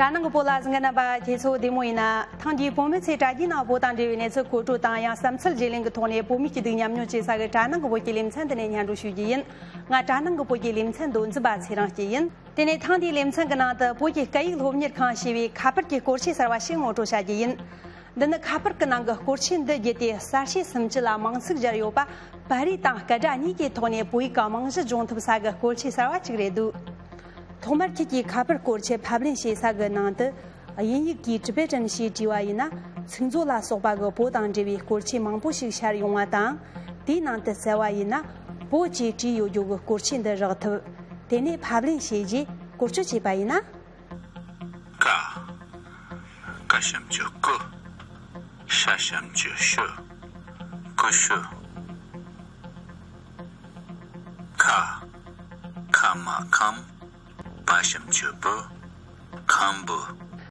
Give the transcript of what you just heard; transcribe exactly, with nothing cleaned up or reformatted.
དྲ་ནང་གི་བོད་ལ་གཟིགས་མཁན་རྣམ་པ་ཁྱེད་ཚོ་བདེ་མོ་ཡིན་ན། ཐེངས་འདིའི་བོད་མི་ཚོས་དྲ་རྒྱའི་ནང་བོད་དང་འབྲེལ་བའི་གནས་ཚུལ་མཁོ་སྤྲོད་དང་། ཡང་བསམ་ཚུལ་བརྗེ་ལེན་གྱི་ཐོག་ནས་བོད་མིའི་སྐྱིད་སྡུག་མཉམ་མྱོང་བྱེད་ས་གི་དྲ་ནང་གི་བོད་ཀྱི་ལེ་ཚན་འདི་ནས་སྙན་སྒྲོན་ཞུ་རྒྱུ་ཡིན། ང་དྲ་ནང་གི་བོད་ཀྱི་ལེ་ཚན་མདོ་འཛིན་པ་ཚེ་རིང་སྐྱིད་ཡིན། དེ་ནས་ཐེངས་འདིའི་ལེ་ཚན་གྱི་ནང་དུ་བོད་ཀྱི་སྐད་ཡིག་སློབ་གཉེར་ཁང་ཞེས་པའི་ཁ་པར་གྱི་སྐོར་ཆས་གསར་བ་ཞིག་ངོ་སྤྲོད་བྱ་རྒྱུ་ཡིན། འདི་ནི་ཁ་པར་གྱི་ནང་གི་སྐོར་ཆས་འདི་བརྒྱུད་དེ་གསར་བཤད་སུམ་ཅུ་ལ་མིང་ཚིག་སྦྱར་ཡོད་པ། པར་རིས་དང་སྐད་སྒྲ་གཉིས་ཀྱི་ཐོག་ནས་བོད་ཡིག་གི་རྨང་གཞི་སྦྱོང་ཐུབ་ས་གི་སྐོར་ཆས་གསར་བ་ཅིག་རེད་འདུག་ཐོག་མར་ཁྱེད་ཀྱིས་ཁ་པར་སྐོར་ཆས་ཕབ་ལེན་བྱེད་ས་གི་ནང་དུ། དབྱིན་ཡིག་གིས་Tibetan ཞེས་བྲིས་པ་ཡིན་ན། ཚིག་མཛོད་ལ་སོགས་པ་གི་བོད་དང་འབྲེལ་བའི་སྐོར་ཆས་མང་པོ་ཞིག་ཤར་ཡོང་བ་དང་། དེའི་ནང་དུ་བཙལ་བ་ཡིན་ན། བོད་ཅེས་བྲིས་ཡོད་རྒྱུ་གི་སྐོར་ཆས་འདི་རག་ཐུབ། དེ་ནས་ཕབ་ལེན་བྱས་རྗེས་བཀོལ་སྤྱོད་བྱས་པ་ཡིན་ན། ཀ། ཀ་ཞབས་ཀྱུ་ཀུ། ཤ་ཞབས་ཀྱུ་ཤུ། ཀུ་ཤུ། ཁ། ཁ་མ་ཁམ། བ་ཞབས་ཀྱུ་བུ། ཁམ་བུ།